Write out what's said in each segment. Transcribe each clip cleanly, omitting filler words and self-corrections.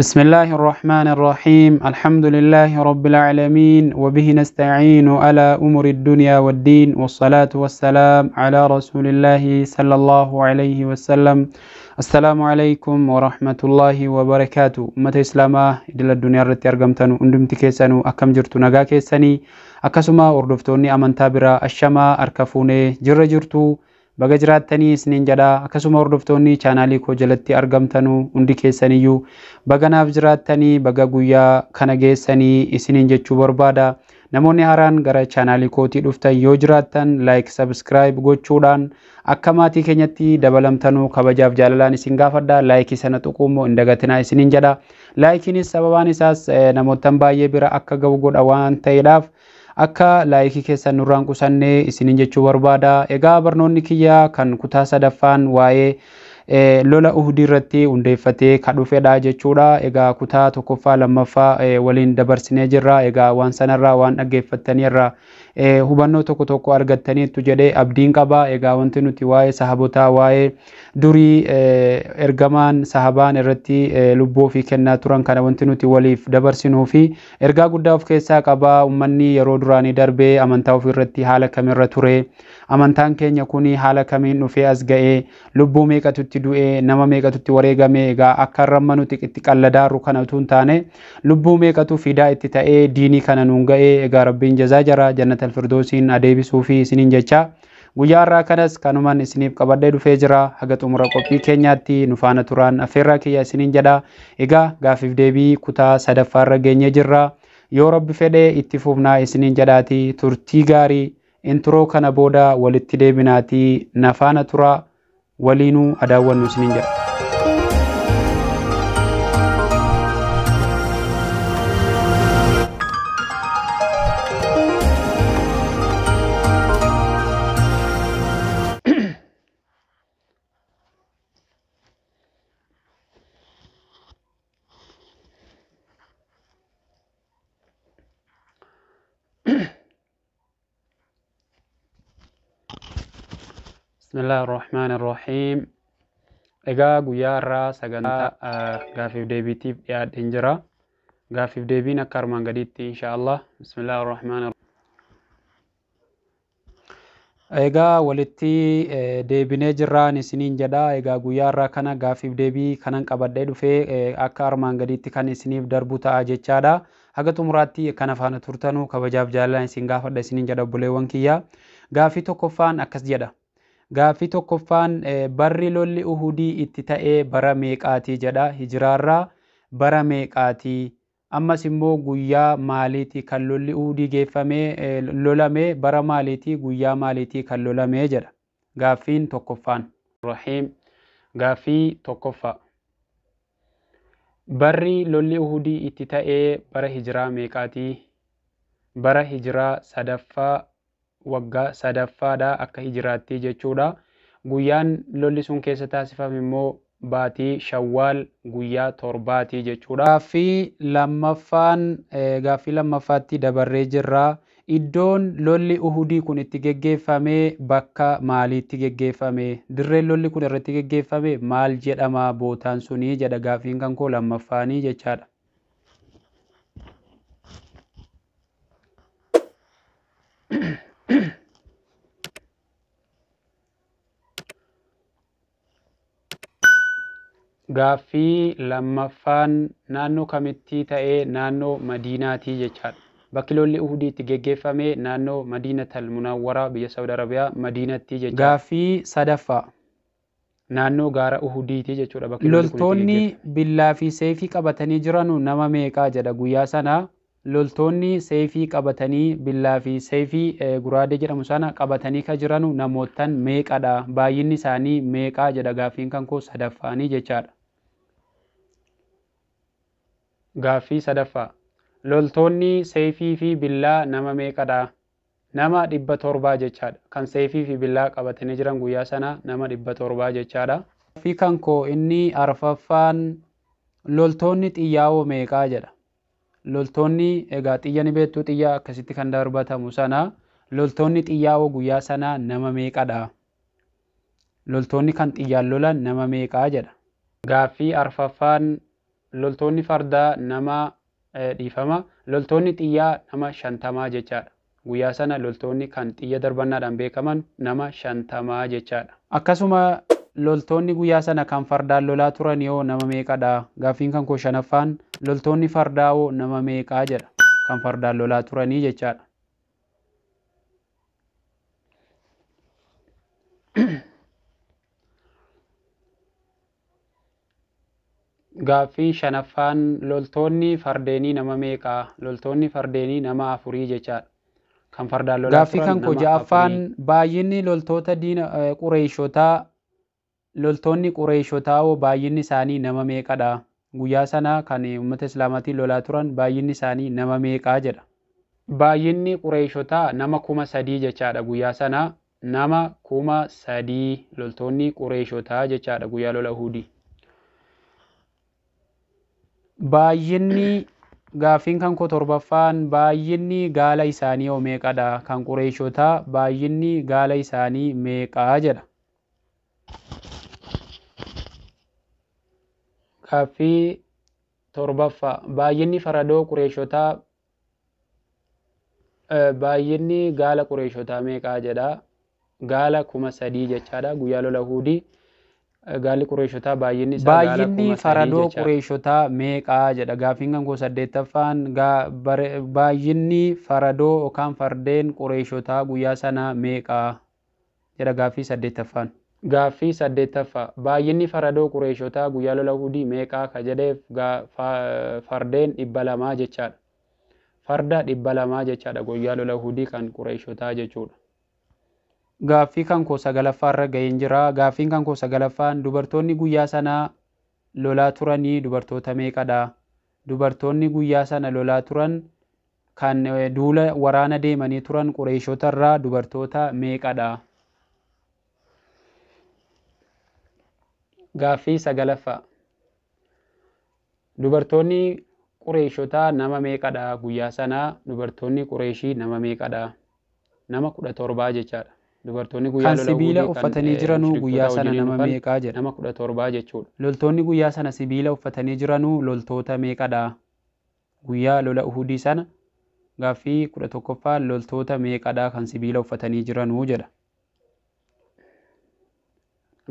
بسم الله الرحمن الرحيم الحمد لله رب العالمين وبه نستعين على أمور الدنيا والدين والصلاة والسلام على رسول الله صلى الله عليه وسلم السلام عليكم ورحمة الله وبركاته. أمة إسلاما إدل الدنيا التي أرقمتنو أندمت كيسانو أكم جرتو نغا كيساني أكسما أردفتوني أمنتا برا الشما أركفوني جر جرتو baga jiraattanii isiniin jedha. Akkasuma hordoftoonni chaanaalii koo jalatti argamtanuu hundi keessaniyyuu baga naaf jiraattanii baga guyyaa kana geessanii isiniin jechuu barbaada. Namoonni haaraan gara chaanaalii kootii dhuftan yoo jiraattan like subscribe gochuudhaan akka maatii keenyatti dabalamtanuu kabajaaf jaalalaan isin gaafadha. Laayikii sana tuquu immoo hin dagatinaa isiniin jedha. Laayikiinis sababaan isaas namootan baay'ee bira akka ga'u godha waan ta'eedhaaf akka laayikii keessan nurraan qusannee isiniin jechuu barbaada. Egaa barnoonni kiyya kan kutaa sadaffaan waa'ee lola Uhudii irratti hundeeffatee kan dhufedha jechuudha. Egaa kutaa tokkoffaa lammaffaa waliin dabarsinee jirra. Egaa waan sanarraa waan dhaggeeffattaniirra hubannoo tokko tokko argattaniittu jedhee abdiin qaba. Egaa wanti nuti waa'ee sahabotaa waa'ee durii ergamaan sahabaan irratti lubbuu ofii kennaa turan kana wanti nuti waliif dabarsinuu fi ergaa guddaa of keessaa qaba. Uummanni yeroo duraanii darbee amantaa ofii irratti haala kamirra ture, amantaan keenya kuni haala kamiin dhufee as ga'ee, lubbuu meeqatu itti du'ee, nama meeqatu itti wareegame. Egaa akka har'a nuti itti qalladaarru kana utuu hin taane lubbuu meeqatu fidaa itti ta'ee diinii kana nuun ga'ee. Egaa rabbiin jazaa jara jannata alfirdoosiin adeebisuu fi isiniin jecha guyyaa har'aa kanas kanumaan isiniif qabadhee dhufee jira. Haga xumura qophii keenyaatti nu faana turaan affeerraa kiyya isiniin jedha. Egaa gaafiif deebii kutaa sadaffaarra geenyee jirra. Yoo rabbi fedhee itti fufnaa isiniin jedhaati. Turtii gaarii intiroo kana booda walitti deebinaatii na faana turaa waliinuu adaawwannu isiniin jedha. بسم الله الرحمن الرحيم. Egaa guyyaa har'aa sagantaa gaafiif deebiitiif dhiyaadheen jira. Gaafiif deebiin akka armaan gadiitti inshaallah. Bismillah ar-Rahmaan. Egaa walitti deebinee jirraan isiniin jedha. Egaa guyyaa har'aa kana gaafiif deebii kanan qabadhee dhufee akka armaan gadiitti kan isiniif darbu ta'a jechaadha. Haga xumuraatti kana faana turtanuu kabajaaf jaalalaan isin gaafadha isiniin jedha obboleewwan kiyya. Gaafii tokkoffaan akkas jedha. Gaaffii tokkoffaan barri lolli Uhudii itti ta'ee bara meeqaatii jedha. Hijiraarraa bara meeqaatii? Ammas immoo guyyaa maaliitii kan lolli Uhudii geeffamee lolame, bara maaliitii guyyaa maaliitii kan lolame jedha. Gaaffiin tokkoffaan. Rahiim. Gaaffii tokkoffaa. Barri lolli Uhudii itti ta'ee bara hijiraa meeqaatii? Bara hijiraa sadaffaa waggaa sadaffaadha akka hijiraatti jechuudha. Guyyaan lolli sun keessa taasifame immoo baatii Shawwaal guyyaa torbaatii jechuudha. Gaaffii lammaffaan gaaffii lammaffaatti dabarree jirra. Iddoon lolli Uhudii kun itti geggeeffame bakka maaliitti geggeeffame? Dirreen lolli kun irratti geggeeffame maal jedhama bootaan sunii jedha gaaffiin kan koo lammaffaanii jechaadha. Gaaffii lammaffaan naannoo kamitti ta'ee naannoo Madiinaatii jechaadha. Bakki lolli Uhudii itti geggeeffame naannoo Madiinatal Munawwaraa biyya Saudi Arabiyaa Madiinatti jechaadha. Gaaffii sadaffaa naannoo gaara Uhudiiti jechuudha. Bakki loltoonni billaa fi seefii qabatanii jiranu nama meeqaa jedha guyyaa sana. Loltoonni seefii qabatanii billaa fi seefii guraadee jedhamu sana qabatanii ka jiranu namootan meeqadha? Baay'inni isaanii meeqaa jedha gaaffiin kan koo sadaffaanii jechaadha. Gaaffii sadaffaa. Loltoonni seefii fi billaa nama meeqadha? Nama 700 jechaadha. Kan seefii fi billaa qabatanii jiran guyyaa sana nama 700 jechaadha. Gaaffii kan koo inni arfaffaan loltoonni xiyyaa'oo meeqaa jedha. Loltoonni egaa xiyya ni beektu, xiyya akkasitti kan darbatamu sana loltoonni xiyyaa'oo guyyaa sana nama meeqadha? Loltoonni kan xiyyaan lolan nama meeqaa jedha. Gaaffii arfaffaan Loltoonni fardaa nama dhiifama. Loltoonni xiyyaa nama 50 jechaadha. Guyyaa sana loltoonni kan xiyya darbannaadhaan beekaman nama 50 jechaadha. Akkasuma loltoonni guyyaa sana kan fardaan lolaa turan yoo nama meeqadha? Gaaffiin kan koo shanaffaan loltoonni fardaa hoo nama meeqaa jedha. Kan fardaan lolaa turanii jechaadha. Gaaffii shanaffaan loltoonni fardeenii nama meeqaa? Loltoonni fardeenii nama 4 jechaadha. Kan fardaan lolaa Gaaffii turan kan koo nama ja'affaan 4. baay'inni loltoota diina Qureeshotaa, loltoonni Qureeshotaa hoo baay'inni isaanii nama meeqadha? Guyyaa sana kan uummata Islaamaatiin lolaa turan baay'inni isaanii nama meeqaa jedha. Baay'inni Qureeshotaa nama 3000 jechaadha guyyaa sana. Nama 3000 loltoonni Qureeshotaa jechaadha guyyaa lola Uhudii. Baay'inni gaaffiin kan koo torbaffaan baay'inni gaala isaanii hoo meeqadha? Kan Qureeshotaa baay'inni gaala isaanii meeqaa jedha. Gaaffii torbaffaa baay'inni faradoo Qureeshotaa, baay'inni gaala Qureeshotaa meeqaa jedha. Gaala 3000 jechaadha guyyaa lola Uhudii. Gaalli Qureeshotaa baay'inni isaa gaala Baay'inni 3000 faradoo jechaadha. Qureeshotaa meeqaa jedha. Gaaffiin kan koo saddeettaffaan baay'inni faradoo yookaan fardeen Qureeshotaa guyyaa sana meeqaa jedha gaaffii saddeettaffaan. Gaaffii saddeettaffaa baay'inni faradoo Qureeshotaa guyyaa lola Uhudii meeqaa ka jedheef fardeen 200 jechaadha. Farda 200 jechaadha guyyaa lola Uhudii kan Qureeshotaa jechuudha. Gaaffii kan koo sagalaffaarra ga'een jira. Gaaffiin kan koo sagalaffaan dubartoonni guyyaa sana lolaa turanii dubartoota meeqadha? Dubartoonni guyyaa sana lolaa turan kan duula waraana deemanii turan Qureeshotarraa dubartoota meeqadha? Gaaffii sagalaffaa dubartoonni Qureeshotaa nama meeqadha guyyaa sana? Dubartoonni Qureeshii nama meeqadha? Nama 17 jechaadha. Dubartoonni guyyaa Kan lola sibiila Uhudii kan uffatanii jiranuu guyyaa mushriktoota sana wajjiniin nama dhufan meeqaa jedha. nama 17 jechuudha. Loltoonni guyyaa sana sibiila uffatanii jiranuu loltoota meeqadha? Guyyaa lola Uhudii sana gaaffii 11ffaa loltoota meeqadha kan sibiila uffatanii jiranuu jedha.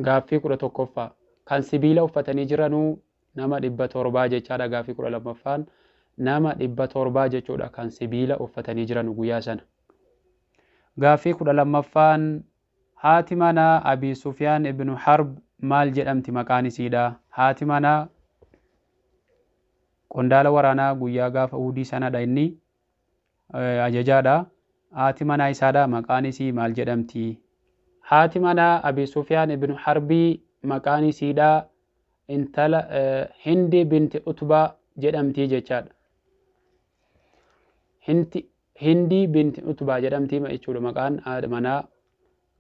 Gaaffii 11ffaa kan sibiila uffatanii jiranuu nama 700 jechaadha. Gaaffii 12ffaan nama 700 jechuudha kan sibiila uffatanii jiran guyyaa sana. Gaaffii 12ffaan haati manaa Abii Sufyaan ibnu Harb maal jedhamti maqaan isiidha? Haati manaa qondaala waraanaa guyyaa gaafa Uhudii sanadha inni ajajaadha. Haati manaa isaadha maqaan isii maal jedhamti? Haati manaa Abii Sufyaan ibnu Harbii maqaan isiidha intala Hindi binti Utbaa jedhamti jechaadha. Hindi binti Utbaa jedhamti jechuudha maqaan haadha manaa.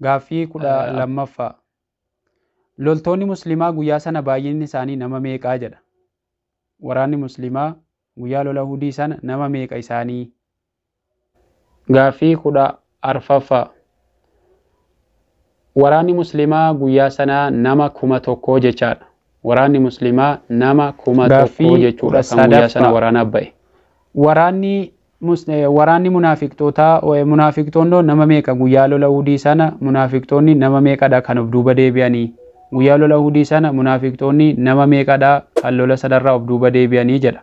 Gaaffii 12ffaa loltoonni Muslimaa guyyaa sana baay'inni isaanii nama meeqaa jedha. Waraanni Muslimaa guyyaa lola Uhudii sana nama meeqa isaanii? Gaaffii 14ffaa waraanni Muslimaa guyyaa sana nama 1000 jechaadha. Waraanni Muslimaa nama 1000 Gaaffii jechuudha kan guyyaa sana 13ffaa waraanaaf ba'e. Waraanni munaafiqtootaa, munaafiqtoonni nama meeqa guyyaa lola Uhudii sana? Munaafiqtoonni nama meeqadha kan of duuba deebi'anii? Guyyaa lola Uhudii sana munaafiqtoonni nama meeqadha kan lola sanarraa of duuba deebi'anii jedha.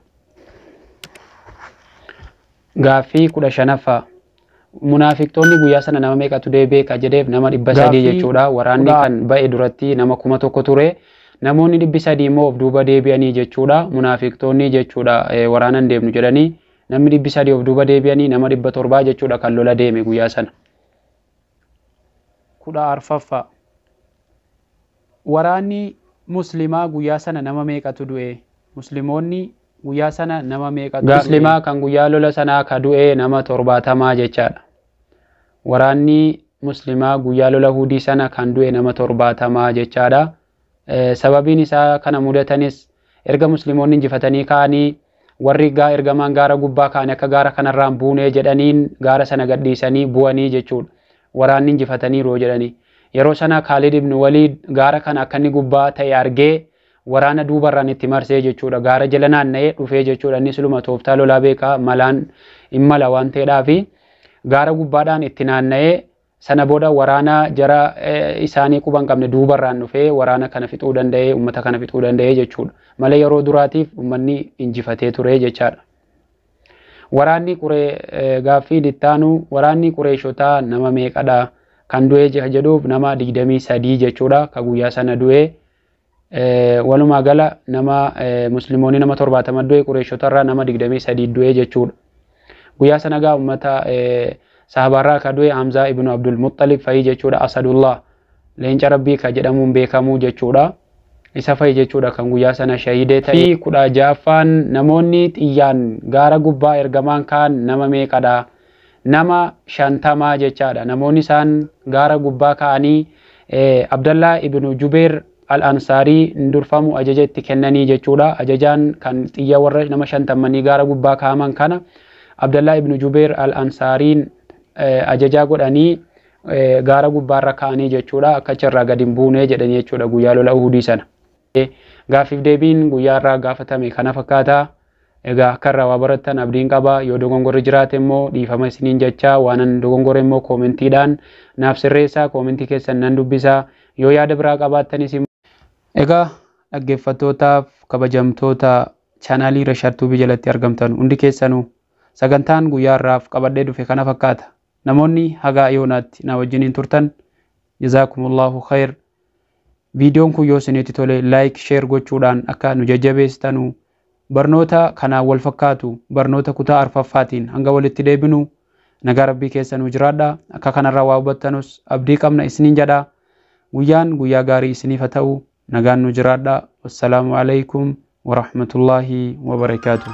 Gaaffii 15ffaa munaafiqtoonni guyyaa sana nama meeqatu deebi'e ka jedheef nama 300 Gaaffii jechuudha. Waraanni kudha kan ba'e duratti nama 1000 ture. Namoonni 300 immoo of duuba deebi'anii jechuudha. Munaafiqtoonni jechuudha waraana hin deemnu jedhanii namni 300 of duuba deebi'anii nama 700 jechuudha kan lola deeme guyyaa sana. 14ffaa waraanni Muslimaa guyyaa sana nama meeqatu du'e? Musliimoonni guyyaa sana nama meeqatu du'e? Muslimaa kan guyyaa lola sanaa ka du'e nama 70 jechaadha. Waraanni Muslimaa guyyaa lola Uhudii sana kan du'e nama 70 jechaadha. Sababiin isaa kana mudatanis erga Musliimoonni injifatanii ka'anii warri ergamaan gaara gubbaa ka'anii akka gaara kanarraan buunee jedhaniin gaara sana gadhiisanii bu'anii jechuudha. Waraanni injifataniiru jedhanii. Yeroo sana Kaalid ibn Waliid gaara kana akka inni gubbaa ta'e argee waraana duubarraan itti marsee jechuudha. Gaara jala naanna'ee dhufee jechuudha. Inni siluma tooftaa lolaa beekaa malaan hin mala waan ta'eedhaafi gaara gubbaadhaan itti naanna'ee sana booda waraana jara isaanii quba hin qabne duubarraan dhufee waraana kana fixuu danda'ee, uummata kana fixuu danda'ee jechuudha. Malee yeroo duraatiif uummanni injifatee ture jechaadha. Waraanni quree gaaffii ittaanu, waraanni Qureeshotaa nama meeqadha kan du'e jedhuuf, nama 23 jechuudha ka guyyaa sana du'e. Walumaa gala nama musliimoonni nama 70 du'e, Qureeshotarraa nama 23 du'e jechuudha. Guyyaa sana gaa uummata sahabaarraa ka du'e Hamzaa ibnu Abdul Muttalib fa'i jechuudha. Asadullah, leenca rabbii ka jedhamuun beekamuu jechuudha. Isa fa'i jechuudha kan guyyaa sana shahidee ta'e. Fi 16ffaan, namoonni xiyyaan gaara gubbaa ergamaan kaan nama meeqadha? Nama 50 jechaadha. Namoonni isaan gaara gubbaa ka'anii Abdallaa ibnu Jubeer al-Ansaarii durfamu ajaja itti kennanii jechuudha. Ajajaan kan xiyya warra nama shantammanii gaara gubbaa kaa'aman kana Abdallaa ibnu Jubeer al-Ansaariin ajajaa godhanii gaara gubbaarra kaa'anii jechuudha. Akka achirraa gadi hin buune jedhanii jechuudha guyyaa lola Uhudii sana. Gaaffiif deebiin guyyaa irraa gaafatame kana fakkaata. Egaa akka irraa waa barattan abdiin qaba. Yoo dogongorri jiraate immoo dhiifama isiniin jechaa, waanan dogongore immoo koomentiidhaan naaf sirreessaa, koomentii keessan nan dubbisaa. Yoo yaada biraa qabaattanis. Egaa dhaggeeffattootaaf kabajamtoota chaanaalii Rashaad Tuubii jalatti argamtan hundi keessanuu, sagantaan guyyaa irraaf qabadhee dhufe kana fakkaata. Namoonni hagaa yoonaatti na wajjiniin turtan, jazaakumullahu khayr. Viidiyoon kun yoo isinitti tole like, share gochuudhaan akka nu jajjabeessitanu, barnoota kanaan wal fakkaatu barnoota kutaa arfaffaatiin hanga walitti deebinu nagaa rabbii keessa nu jiraadha. Akka kanarraa waa hubattanus abdii qabna isiniin jedha. Guyyaan guyyaa gaarii isiniif haa ta'u. Nagaan nu jiraadha. Wassalaamu alaikum warahmatullaahi wabarakaatuh.